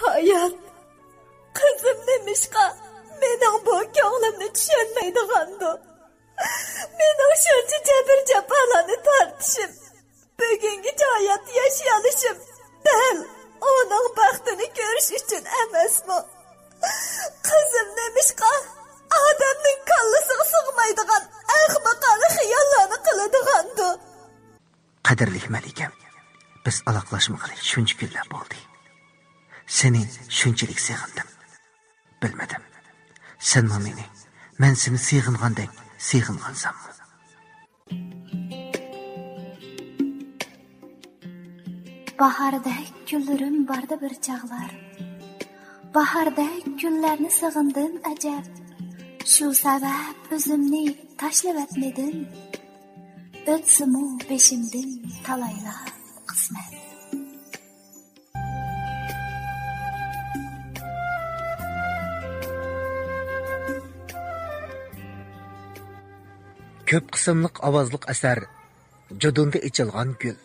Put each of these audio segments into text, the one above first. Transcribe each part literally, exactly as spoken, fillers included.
ھايات، قىزىم نېمىشقا مېنىڭ بۇ كۆڭلۈمنى چۈشەنمەيدىغاندۇ؟ مېنىڭ شۇنچە جەبىر-جاپالارنى تارتىشىم، بۈگۈنگىچە ھاياتتا ياشىيالىشىم دەل ئۇنىڭ بەختىنى كۆرۈش ئۈچۈن ئەمەسمۇ؟ قىزىم نېمىشقا ئادەمنىڭ كاللىسىغا سىغمايدىغان ئەخمىقانە خىياللارنى قىلىدىغاندۇ؟ قەدىرلىك مەلىكەم، بىز ئالاقىلاشمىغىلى شۇنچە كۈنلەر بولدى. سېنى شۇنچىلىك سېغىندىم. بىلمىدىم، سەنمۇ مېنى، مەن سېنى سېغىنغاندەك سېغىنغانسەنمۇ؟ باھاردەك كۈنلىرىم باردى بىر چاغلار. باھاردەك كۈنلەرنى سېغىندىم ئەجەب. شۇ سەۋەب ئۆزۈمنى تاشلىۋەتمىدىم. ئۆتسىمۇ بېشىمدىن تالايلار قىسمەت. كۆپ قىسىملىق ئاۋازلىق ئەسەر جۇدۇندا ئېچىلغان گۈل.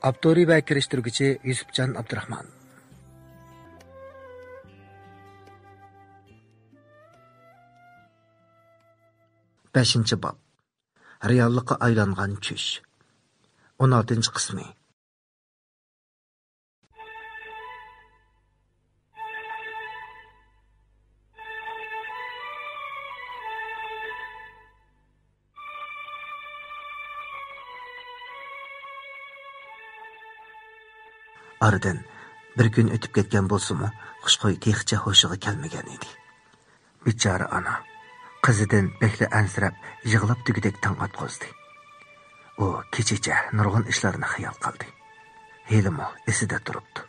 ئاپتورى ۋە كىرىشتۈرگۈچى يۈسۈپجان ئابدۇراخمان. بەشىنچى باب. رېئاللىققا ئايلانغان چۈش. ئون ئالتىنچى قىسمى. ئارىدىن بىر كۈن ئۆتۈپ كەتكەن بولسىمۇ، خۇشخۇي تېخىچە ھوشىغا كەلمىگەن ئىدى. بىچارە ئانا قىزىدىن بەكلا ئەنسىرەپ، يىغلاپ دېگۈدەك تاڭ ئاتقۇزدى. ئۇ كېچىچە نۇرغۇن ئىشلارنى خىيال قىلدى. ھېلىمۇ ئېسىدە تۇرۇپتۇ.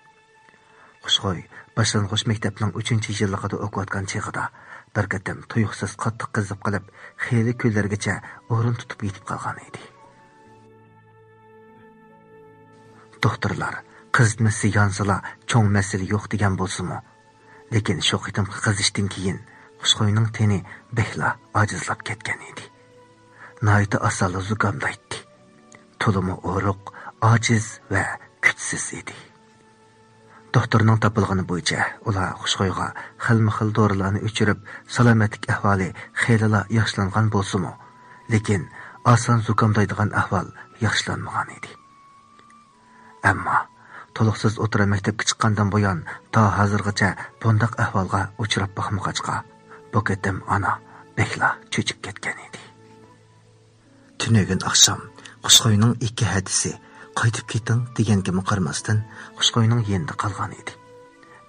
خۇشخۇي باشلانغۇچ مەكتەپنىڭ ئۈچىنچى يىللىقىدا ئوقۇۋاتقان چېغىدا بىر قېتىم تۇيۇقسىز قاتتىق قىزىپ قېلىپ، خېلى كۈنلەرگىچە ئورۇن تۇتۇپ يېتىپ قالغان ئىدى. دوختۇرلار قىزىتمىسى يانسىلا چوڭ مەسىلە يوق دېگەن بولسىمۇ، لېكىن شۇ قېتىمقى قىزىشتىن كېيىن خۇشخۇينىڭ تېنى بەكلا ئاجىزلاپ كەتكەن ئىدى. ناھايىتى ئاسانلا زۇكامدايتتى. تولىمۇ ئورۇق، ئاجىز ۋە كۈچسىز ئىدى. دوختۇرنىڭ تاپىلىغىنى بويىچە ئۇلار خۇشخۇيغا خىلمۇ خىل دورىلارنى ئىچۈرۈپ، سالامەتلىك ئەھۋالى خېلىلا ياخشىلانغان بولسىمۇ، لېكىن ئاسان زۇكامدايدىغان ئەھۋال ياخشىلانمىغان ئىدى. ئەمما تولۇقسىز ئوتتۇرا مەكتەپكە چىققاندىن بۇيان تا ھازىرغىچە بۇنداق ئەھۋالغا ئۇچراپ باقمىغاچقا، بۇ قېتىم ئانا بەكلا چۆچۈپ كەتكەن ئىدى. تۈنۈگۈن ئاخشام خۇشخۇينىڭ ئىككى ھەدىسى «قايتىپ كېتىڭ» دېگەنگىمۇ قارىماستىن، خۇشخۇينىڭ يېنىدا قالغان ئىدى.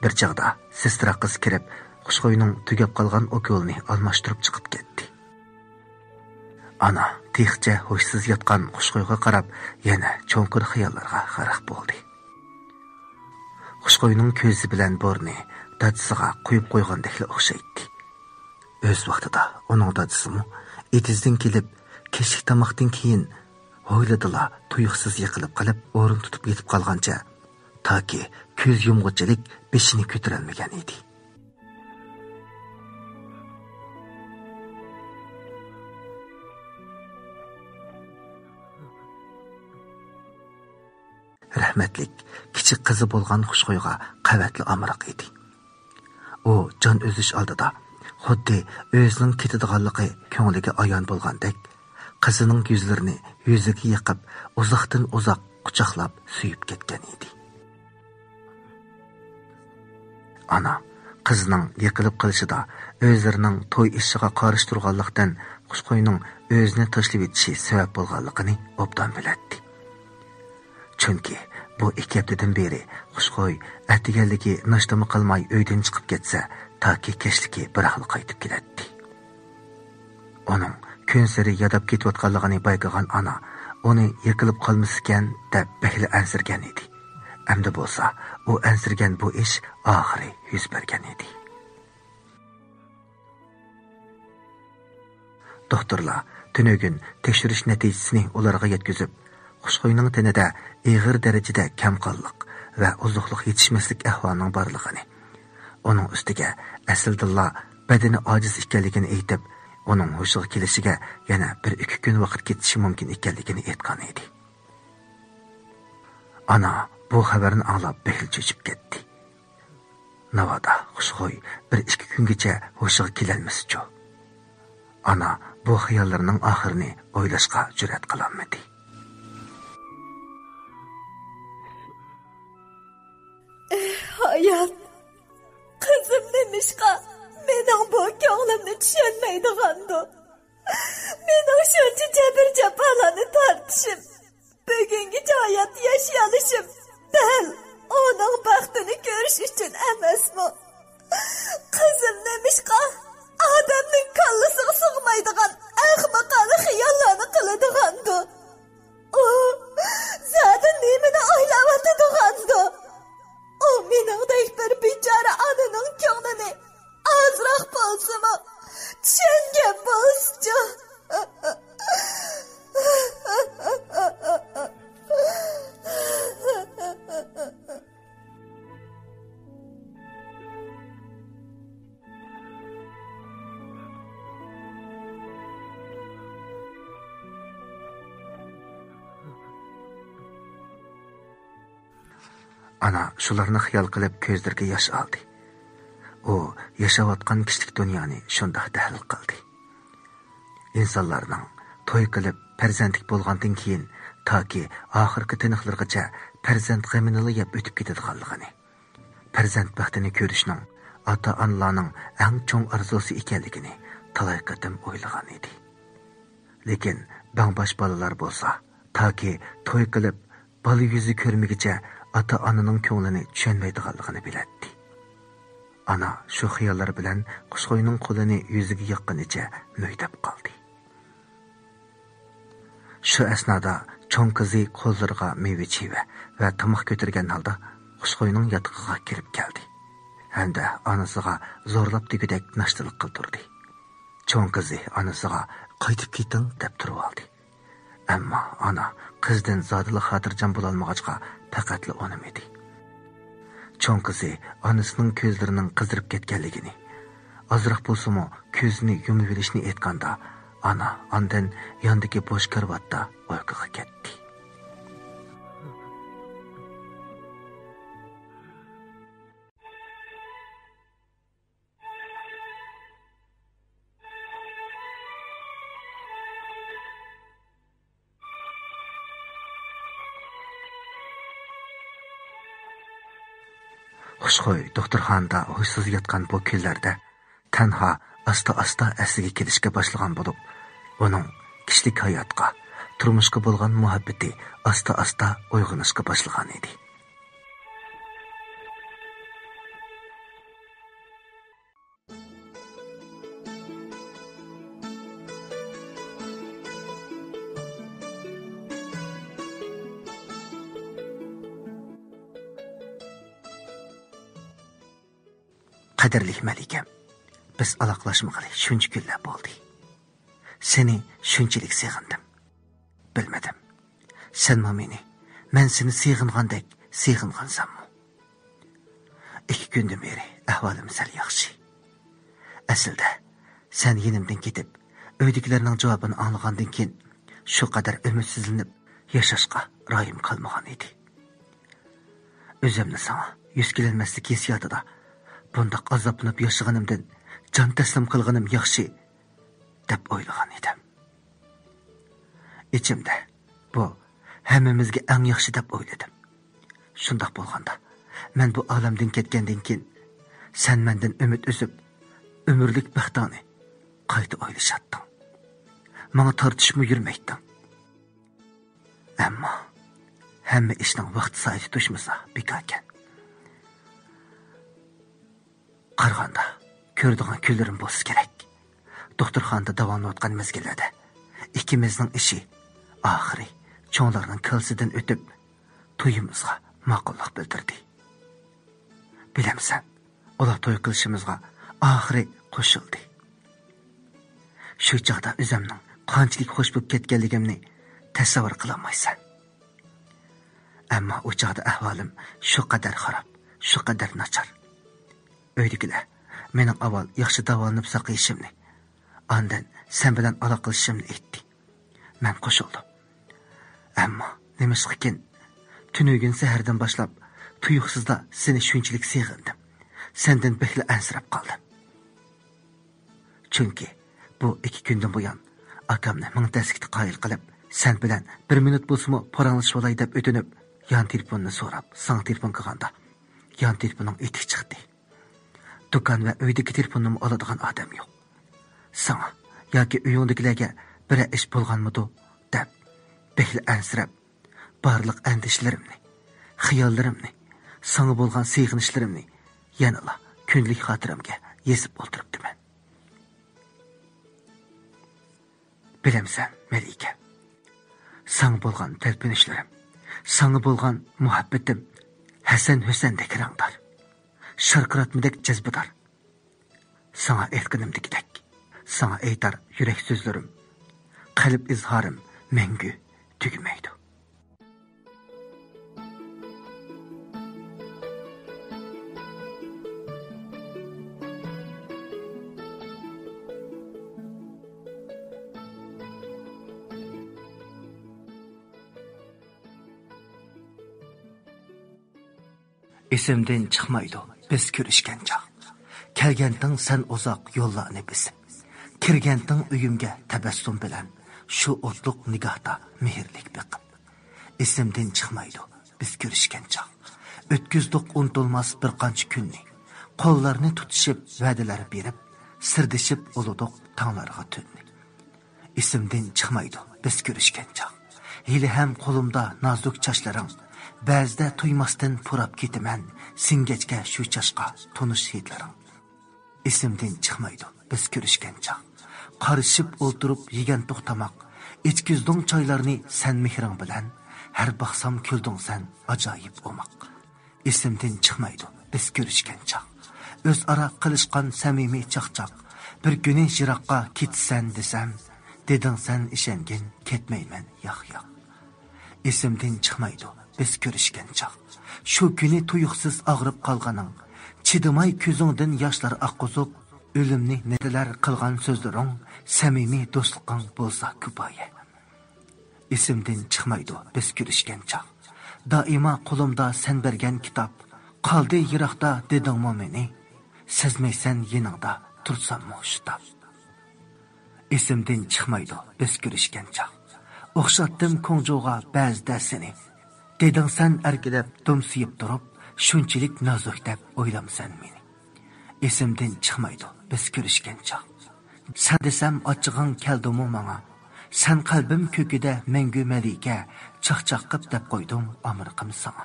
بىر چاغدا سېسترا قىز كىرىپ، خۇشخۇينىڭ تۈگەپ قالغان ئوكۇلىنى ئالماشتۇرۇپ چىقىپ كەتتى. ئانا تېخىچە ھوشسىز ياتقان خۇشخۇيغا قاراپ يەنە چوڭقۇر خىياللارغا غەرق بولدى. خۇشخۇينىڭ كۆزى بىلەن بۇرنى دادىسىغا قويۇپ قويغاندەكلا ئوخشايتتى. ئۆز ۋاقتىدا ئۇنىڭ دادىسىمۇ ئېتىزدىن كېلىپ، كەچلىك تاماقتىن كېيىن ھويلىدىلا تۇيۇقسىز يىقىلىپ قېلىپ، ئورۇن تۇتۇپ يېتىپ قالغانچە، تاكى كۆز يۇمغۇچىلىك بېشىنى كۆتۈرەلمىگەن ئىدى. رەھمەتلىك كىچىك قىزى بولغان خۇشخۇيغا قەۋەتلا ئامراق ئىدى. ئۇ جان ئۈزۈش ئالدىدا خۇددى ئۆزىنىڭ كېتىدىغانلىقى كۆڭلىگە ئايان بولغاندەك، قىزىنىڭ يۈزلىرىنى يۈزىگە يېقىپ، ئۇزاقتىن ئۇزاق قۇچاقلاپ سۆيۈپ كەتكەن ئىدى. ئانا قىزىنىڭ يىقىلىپ قېلىشىدا ئۆزلىرىنىڭ توي ئىشىغا قارشى تۇرغانلىقتىن، خۇشخۇينىڭ ئۆزىنى تاشلىۋېتىشى سەۋەب بولغانلىقىنى ئوبدان بىلەتتى. چۈنكى بۇ ئىككى ھەپتىدىن بېرى خۇشخۇي ئەتىگەنلىكى ناشتىمۇ قىلماي ئۆيدىن چىقىپ كەتسە، تاكى كەچلىكى بىراقلا قايتىپ كېلەتتى. ئۇنىڭ كۈنسېرى ياداپ كېتىۋاتقانلىقىنى بايقىغان ئانا ئۇنى يىقىلىپ قالمىسىكەن دەپ بەكلا ئەنسىرىگەن ئىدى. ئەمدى بولسا ئۇ ئەنسىرىگەن بۇ ئىش ئاخىرى يۈز بەرگەن ئىدى. دوختۇرلار تۈنۈگۈن تەكشۈرۈش نەتىجىسىنى ئۇلارغا يەتكۈزۈپ، خۇشخۇينىڭ تېنىدە ئېغىر دەرىجىدە كەم قانلىق ۋە ئوزۇقلۇق يېتىشمەسلىك ئەھۋالىنىڭ بارلىقىنى، ئۇنىڭ ئۈستىگە ئەسلىدىنلا بەدىنى ئاجىز ئىكەنلىكىنى ئېيتىپ، ئۇنىڭ ھوشىغا كېلىشىگە يەنە بىر ئىككى كۈن ۋاقىت كېتىشى مۇمكىن ئىكەنلىكىنى ئېيتقان ئىدى. ئانا بۇ خەۋەرنى ئاڭلاپ بەكلا چۆچۈپ كەتتى. ناۋادا خۇشخۇي بىر ئىككى كۈنگىچە ھوشىغا كېلەلمىسىچۇ؟ ئانا بۇ خىياللىرىنىڭ ئاخىرىنى ئويلاشقا جۈرئەت قىلالمىدى. ئېھ، ھايات، قىزىم نېمىشقا مېنىڭ بۇ كۆڭلۈمنى چۈشەنمەيدىغاندۇ؟ مېنىڭ شۇنچە جەبىر-جاپالارنى تارتىشىم، بۈگۈنگىچە ھايات ياشىيالىشىم، دەل ئۇنىڭ بەختىنى كۆرۈش ئۈچۈن ئەمەسمۇ؟ قىزىم نېمىشقا ئادەمنىڭ كاللىسىغا سىغمايدىغان ئەخمىقانە خىياللارنى قىلىدىغاندۇ؟ ئۇ زادى نېمىنى ئويلاۋاتىدىغاندۇ؟ ئۇ مېنىڭدەك بىر بىچارە ئانىنىڭ كۆڭلىنى ئازراق بولسىمۇ چۈشەنگەن بولسىچۇ؟ ئانا شۇلارنى خىيال قىلىپ كۆزلىرىگە ياش ئالدى. ئۇ ياشاۋاتقان كىچىك دۇنيانى شۇنداق تەھلىل قىلدى. ئىنسانلارنىڭ توي قىلىپ پەرزەنتلىك بولغاندىن كېيىن تاكى ئاخىرقى تىنىقلىرىغىچە پەرزەنت غېمىنىلا يەپ ئۆتۈپ كېتىدىغانلىقىنى، پەرزەنت بەختىنى كۆرۈشنىڭ ئاتا-ئانىلارنىڭ ئەڭ چوڭ ئارزۇسى ئىكەنلىكىنى تالاي قېتىم ئويلىغان ئىدى. لېكىن بەڭباش بالىلار بولسا تاكى توي قىلىپ بالا يۈزى كۆرمىگۈچە ئاتا-ئانىنىڭ كۆڭلىنى چۈشەنمەيدىغانلىقىنى بىلەتتى. ئانا شۇ خىياللار بىلەن خۇشخۇينىڭ قولىنى يۈزىگە ياققىنىچە مۈگدەپ قالدى. شۇ ئەسنادا چوڭ قىزى قوللىرىغا مېۋە-چېۋە ۋە تاماق كۆتۈرگەن ھالدا خۇشخۇينىڭ ياتىقىغا كىرىپ كەلدى ھەمدە ئانىسىغا زورلاپ دېگۈدەك ناشتىلىق قىلدۇردى. چوڭ قىزى ئانىسىغا «قايتىپ كېتىڭ» دەپ تۇرۇۋالدى. ئەمما ئانا قىزدىن زادىلا خاتىرجەم بولالمىغاچقا، پەقەتلا ئۇنىمىدى. چوڭ قىزى ئانىسىنىڭ كۆزلىرىنىڭ قىزىرىپ كەتكەنلىكىنى، ئازراق بولسىمۇ كۆزىنى يۇمۇۋېلىشنى ئېيتقاندا، ئانا ئاندىن ياندىكى بوش كارىۋاتتا ئۇيقۇغا كەتتى. خۇشخۇي دوختۇرخانىدا ھوشسىز ياتقان بۇ كۈنلەردە تەنھا ئاستا-ئاستا ئەسلىگە كېلىشكە باشلىغان بولۇپ، ئۇنىڭ كىشىلىك ھاياتقا، تۇرمۇشقا بولغان مۇھەببىتى ئاستا-ئاستا ئويغىنىشقا باشلىغان ئىدى. قەدىرلىك مەلىكەم، بىز ئالاقىلاشمىغىلى شۇنچە كۈنلەر بولدى. سېنى شۇنچىلىك سېغىندىم. بىلمىدىم، سەنمۇ مېنى مەن سېنى سېغىنغاندەك سېغىنغانسەنمۇ؟ ئىككى كۈندىن بېرى ئەھۋالىم سەل ياخشى. ئەسلىدە، سەن يېنىمدىن كېتىپ، ئۆيدىكىلەرنىڭ جاۋابىنى ئاڭلىغاندىن كېيىن، شۇ قەدەر ئۈمىدسىزلىنىپ ياشاشقا رايىم قالمىغان ئىدى. ئۆزۈمنى ساڭا يۈز كېلەلمەسلىك ھېسسىياتىدا بۇنداق ئازابلىنىپ ياشىغىنىمدىن جان تەسلىم قىلغىنىم ياخشى، دەپ ئويلىغان ئىدىم. ئىچىمدە، بۇ ھەممىمىزگە ئەڭ ياخشى دەپ ئويلىدىم. شۇنداق بولغاندا، مەن بۇ ئالەمدىن كەتكەندىن كېيىن، سەن مەندىن ئۈمىد ئۈزۈپ، ئۆمۈرلۈك بەختىڭنى قايتا ئويلىشاتتىڭ. ماڭا تارتىشىپمۇ يۈرمەيتتىڭ. ئەمما ھەممە ئىشنىڭ ۋاقتى سائىتى توشمىسا بىكاركەن. قارىغاندا، كۆرىدىغان كۈنلىرىم بولسا كېرەك. دوختۇرخانىدا داۋالىنىۋاتقان مەزگىللەردە ئىككىمىزنىڭ ئىشى ئاخىرى چوڭلارنىڭ كاللىسىدىن ئۆتۈپ، تويىمىزغا ماقۇللۇق بىلدۈردى. بىلەمسەن، ئۇلار توي قىلىشىمىزغا ئاخىرى قوشۇلدى. شۇ چاغدا ئۆزۈمنىڭ قانچىلىك خوش بولۇپ كەتكەنلىكىمنى تەسەۋۋۇر قىلالمايسەن. ئەمما ئۇ چاغدا ئەھۋالىم شۇ قەدەر خاراب، شۇ قەدەر ناچار. ئۆيدىكىلەر مېنىڭ ئاۋۋال ياخشى داۋالىنىپ ساقىيىشىمنى، ئاندىن سەن بىلەن ئالاقىلىشىشىمنى ئېيتتى. مەن قوشۇلدۇم. ئەمما نېمىشقىكىن، تۈنۈگۈن سەھەردىن باشلاپ تۇيۇقسىزلا سېنى شۇنچىلىك سېغىندىم. سەندىن بەكلا ئەنسىرەپ قالدىم. چۈنكى بۇ ئىككى كۈندىن بۇيان ئاكامنى مىڭ تەسلىكتە قايىل قىلىپ، سەن بىلەن بىر مىنۇت بولسىمۇ پاراڭلىشىۋالاي دەپ ئۆتۈنۈپ، يان تېلېفوننى سوراپ، ساڭا تېلېفون قىلغاندا، يان تېلېفوننىڭ ئېتىكى چىقتى. دۇكان ۋە ئۆيدىكى تېلېفوننىمۇ ئالىدىغان ئادەم يوق. ساڭا ياكى ئۆيۈڭدىكىلەرگە بىرەر ئىش بولغانمىدۇ دەپ، بەكلا ئەنسىرەپ، بارلىق ئەندىشىلىرىمنى، خىياللىرىمنى، ساڭا بولغان سېغىنىشلىرىمنى يەنىلا كۈندىلىك خاتىرەمگە يېزىپ ئولتۇرۇپتىمەن. بىلەمسەن، مەلىكە، ساڭا بولغان تەلپۈنۈشلىرىم، ساڭا بولغان مۇھەببىتىم ھەسەن ھۈسەندەك رەڭدار، شارقىراتمىدەك جەزبىدار. ساڭا ئېيتقىنىمدىكىدەك، ساڭا ئېيتار يۈرەك سۆزلىرىم، قەلب ئىزھارىم مەڭگۈ تۈگىمەيدۇ. ئېسىمدىن چىقمايدۇ بىز كۆرۈشكەن چاغ. كەلگەنتىڭ سەن ئۇزاق يوللارنى بېسىپ، كىرگەنتىڭ ئۆيۈمگە تەبەسسۇم بىلەن، شۇ ئوتلۇق نىگاھتا مېھىرلىك بېقىپ. ئېسىمدىن چىقمايدۇ بىز كۆرۈشكەن چاغ. ئۆتكۈزدۇق ئۇنتۇلماس بىر قانچە كۈننى، قوللارنى تۇتۇشۇپ ۋەدىلەر بېرىپ، سىردىشىپ ئۇلىدۇق تاڭلارغا تۈننى. ئېسىمدىن چىقمايدۇ بىز كۆرۈشكەن چاغ. ھېلىھەم قولۇمدا نازۇك چاچلىرىڭ، بەزىدە تۇيماستىن پۇراپ كېتىمەن، سىڭگەچكە شۇ چاچقا تونۇش ھىدلىرىڭ. ئېسىمدىن چىقمايدۇ بىز كۆرۈشكەن چاغ. قارىشىپ ئولتۇرۇپ يېگەنتۇق تاماق، ئىچكۈزدۈڭ چايلارنى سەن مېھرىڭ بىلەن، ھەر باقسام كۈلدۈڭ سەن ئاجايىپ ئوماق. ئېسىمدىن چىقمايدۇ بىز كۆرۈشكەن چاغ. ئۆزئارا قىلىشقان سەمىمىي چاقچاق، بىر كۈنى يىراققا كېتىسەن دېسەم، دېدىڭ سەن ئىشەنگىن، كەتمەيمەن، ياق، ياق. ئېسىمدىن چىقمايدۇ بىز كۆرۈشكەن چاغ. شۇ كۈنى تۇيۇقسىز ئاغرىپ قالغىنىڭ، چىدىماي كۆزۈڭدىن ياشلار ئاققۇزۇپ، ئۆلۈمنى نېتىلەر قىلغان سۆزلىرىڭ، سەمىمىي دوستلۇقۇڭ بولسا كۇپايە. ئېسىمدىن چىقمايدۇ بىز كۆرۈشكەن چاغ. دائىما قولۇمدا سەن بەرگەن كىتاب، قالدى يىراقتا دېدىڭمۇ مېنى، سەزمەيسەن يېنىڭدا تۇرساممۇ شۇ تاپ. ئېسىمدىن چىقمايدۇ بىز كۆرۈشكەن چاغ. ئوخشاتتىم كوڭجۇغا بەزىدە سېنى، دېدىڭ سەن ئەركىلەپ دومسىيىپ تۇرۇپ، شۇنچىلىك نازۇك دەپ ئويلامسەن مېنى. ئېسىمدىن چىقمايدۇ بىز كۆرۈشكەن چاغ. سەن دېسەم ئاچچىقىڭ كەلدىمۇ ماڭا؟ سەن قەلبىم كۆكىدە مەڭگۈ مەلىكە، چاقچاق قىپ دەپ قويدۇم ئامرىقىم ساڭا.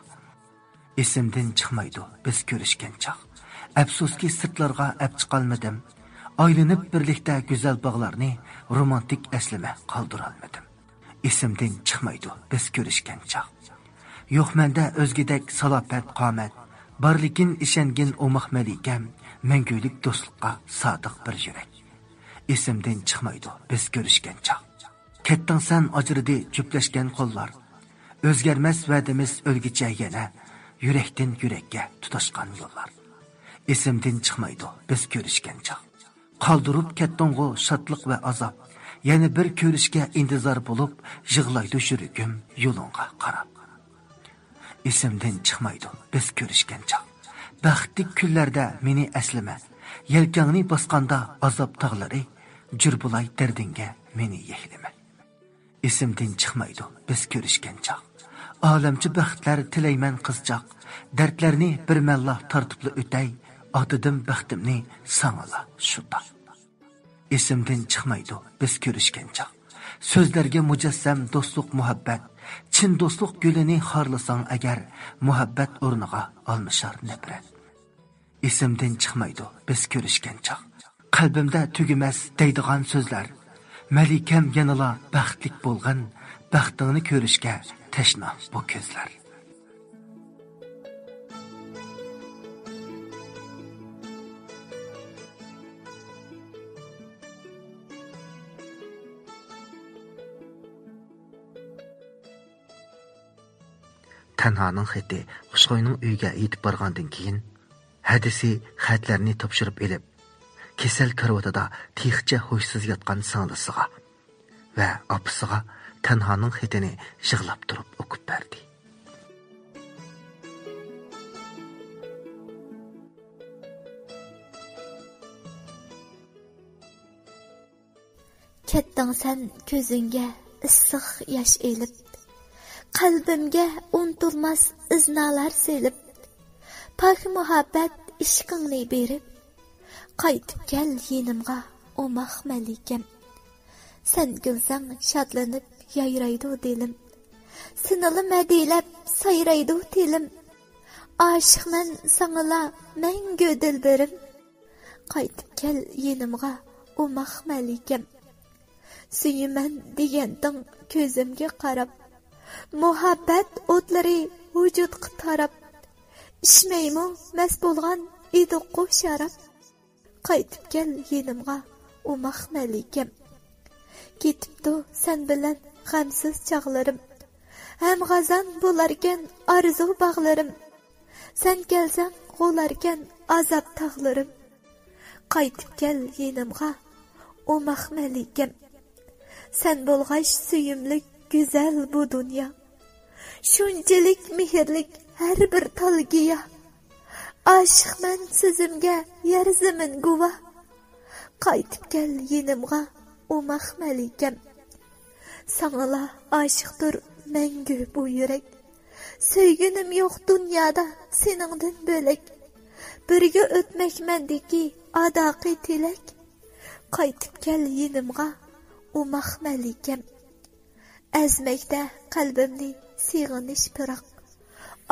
ئېسىمدىن چىقمايدۇ بىز كۆرۈشكەن چاغ. ئەپسۇسكى سىرتلارغا ئەپ چىقالمىدىم. ئايلىنىپ بىرلىكتە گۈزەل باغلارنى، رومانتىك ئەسلىمە قالدۇرالمىدىم. ئېسىمدىن چىقمايدۇ بىز كۆرۈشكەن چاغ. يوق مەندە ئۆزگىدەك سالاپەت قامەت، بار لېكىن ئىشەنگىن ئوماق مەلىكەم، مەڭگۈلۈك دوستلۇققا سادىق بىر يۈرەك. ئېسىمدىن چىقمايدۇ بىز كۆرۈشكەن چاغ. كەتتىڭ سەن ئاجرىدى جۈپلەشكەن قوللار، ئۆزگەرمەس ۋەدىمىز ئۆلگىچە يەنە، يۈرەكتىن يۈرەككە تۇتاشقان يوللار. ئېسىمدىن چىقمايدۇ بىز كۆرۈشكەن چاغ. قالدۇرۇپ كەتتىڭغۇ شادلىق ۋە ئازاب، يەنە بىر كۆرۈشكە ئىنتىزار بولۇپ، يىغلايدۇ يۈرىكىم يولۇڭغا قاراپ. ئېسىمدىن چىقمايدۇ بىز كۆرۈشكەن چاغ. بەختلىك كۈنلەردە مېنى ئەسلىمە، يەلكەڭنى باسقاندا ئازاب تاغلىرى، جۈر بولاي دەردىڭگە مېنى يەكلىمە. ئېسىمدىن چىقمايدۇ بىز كۆرۈشكەن چاغ. ئالەمچە بەختلەر تىلەيمەن قىزچاق، دەردلەرنى بىر مەنلا تارتىپلا ئۆتەي، ئاتىدىم بەختىمنى ساڭىلا شۇ تاپ. ئېسىمدىن چىقمايدۇ بىز كۆرۈشكەن چاغ. سۆزلەرگە مۇجەسسەم دوستلۇق مۇھەببەت، چىن دوستلۇق گۈلىنى خارلىساڭ ئەگەر، مۇھەببەت ئورنىغا ئالمىشار نەپرەت. ئېسىمدىن چىقمايدۇ بىز كۆرۈشكەن چاغ. قەلبىمدە تۈگىمەس دەيدىغان سۆزلەر، مەلىكەم يەنىلا بەختلىك بولغىن، بەختىڭنى كۆرۈشكە تەشنا بۇ كۆزلەر. تەنھانىڭ خېتى خۇشخۇينىڭ ئۆيىگە يېتىپ بارغاندىن كېيىن، ھەدىسى خەتلەرنى تاپشۇرۇپ ئېلىپ، كېسەل كارىۋىتىدا تېخىچە ھوشسىز ياتقان سىڭلىسىغا ۋە ئاپىسىغا تەنھانىڭ خېتىنى يىغلاپ تۇرۇپ ئوقۇپ بەردى. كەتتىڭ سەن كۆزۈڭگە ئىسسىق ياش ئېلىپ، قەلبىمگە ئۇنتۇلماس ئىزنالار سېلىپ، پاك مۇھەببەت ئىشقىڭنى بېرىپ، قايتىپ كەل يېنىمغا ئوماق مەلىكەم. سەن كۈلسەڭ شادلىنىپ يايرايدۇ دىلىم، سېنىلا مەدھىيلەپ سايرايدۇ تىلىم. ئاشىقمەن ساڭىلا مەڭگۈ دىلبىرىم، قايتىپ كەل يېنىمغا ئوماق مەلىكەم. سۆيىمەن دېگەنتىڭ كۆزۈمگە قاراپ، مۇھەببەت ئوتلىرى ۋۇجۇدقا تاراپ، ئىچمەيمۇ مەست بولغان ئىدۇققۇ شاراب. قايتىپ كەل يېنىمغا ئوماق مەلىكەم. كېتىپتۇ سەن بىلەن غەمسىز چاغلىرىم، ھەم غازان بولاركەن ئارزۇ باغلىرىم. سەن كەلسەڭ غۇلاركەن ئازاب تاغلىرىم. قايتىپ كەل يېنىمغا ئوماق مەلىكەم. سەن بولغاچ سۆيۈملۈك گۈزەل بۇ دۇنيا، شۇنچىلىك مېھىرلىك ھەر بىر تال گىياھ. ئاشىقمەن سۆزۈمگە يەر زېمىن گۇۋاھ. قايتىپ كەل يېنىمغا ئوماق مەلىكەم. ساڭىلا ئاشىقتۇر مەڭگۈ بۇ يۈرەك. سۆيگۈنۈم يوق دۇنيادا سېنىڭدىن بۆلەك، بىرگە ئۆتمەك مەندىكى ئاداقى تىلەك. قايتىپ كەل يېنىمغا ئوماق مەلىكەم. ئەزمەكتە قەلبىمنى سېغىنىش پىراق،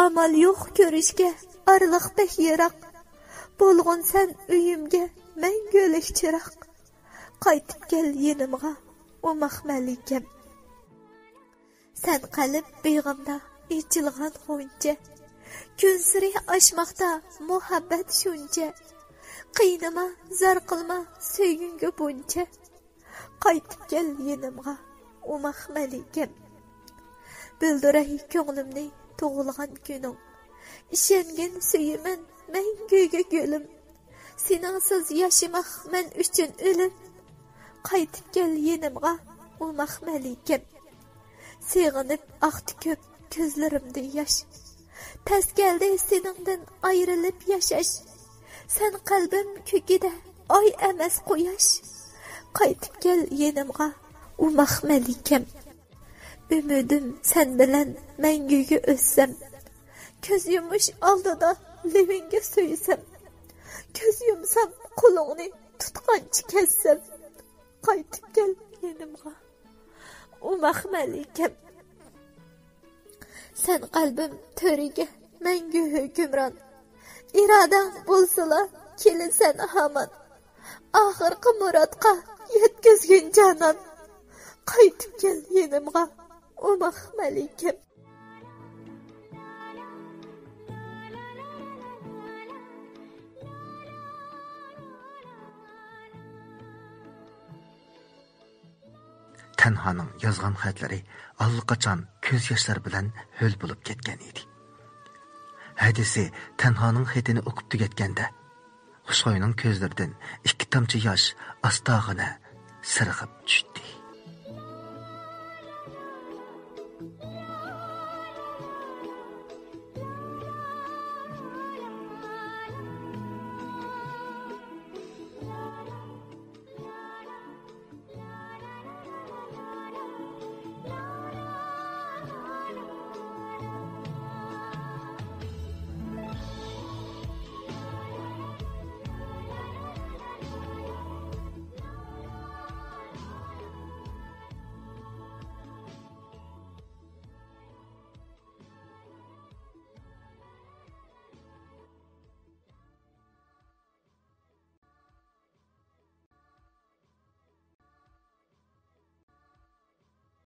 ئامال يوق كۆرۈشكە ئارىلىق بەك يىراق. بولغىن سەن ئۆيۈمگە مەڭگۈلۈك چىراغ. قايتىپ كەل يېنىمغا ئوماق مەلىكەم. سەن قەلب بېغىمدا ئېچىلغان غۇنچە، كۈنسېرى ئاشماقتا مۇھەببەت شۇنچە. قىينىما، زار قىلما سۆيگۈڭگە بۇنچە، قايتىپ كەل يېنىمغا ئوماق مەلىكەم. بىلدۈرەي كۆڭلۈمنى تۇغۇلغان كۈنۈڭ، ئىشەنگىن سۆيىمەن مەڭگۈگە گۈلۈم. سېنىڭسىز ياشىماق مەن ئۈچۈن ئۆلۈم. قايتىپ كەل يېنىمغا ئوماق مەلىكەم. سېغىنىپ ئاقتى كۆپ كۆزلىرىمدىن ياش، تەس كەلدى سېنىڭدىن ئايرىلىپ ياشاش. سەن قەلبىم كۆكىدە ئاي ئەمەس قۇياش. قايتىپ كەل يېنىمغا ئوماق مەلىكەم. ئۈمىدىم سەن بىلەن مەڭگۈگە ئۆتسەم، كۆز يۇمۇش ئالدىدا لېۋىڭگە سۆيسەم، كۆز يۇمسام قولۇڭنى تۇتقانچە كەتسەم. قايتىپ كەل يېنىمغا ئوماق مەلىكەم. سەن قەلبىم تۆرىگە مەڭگۈ ھۆكۈمران، ئىرادەڭ بولسىلا كېلىسەن ھامان. ئاخىرقى مۇرادقا يەتكۈزگىن جانان. قايتىپ كەل يېنىمغا ئوماق مەلىكەم. تەنھانىڭ يازغان خەتلىرى ئاللىقاچان كۆز ياشلار بىلەن ھۆل بولۇپ كەتكەن ئىدى. ھەدىسى تەنھانىڭ خېتىنى ئوقۇپ تۈگەتكەندە، خۇشخۇينىڭ كۆزلىرىدىن ئىككى تامچە ياش ئاستاغىنە سىرغىپ چۈشتى.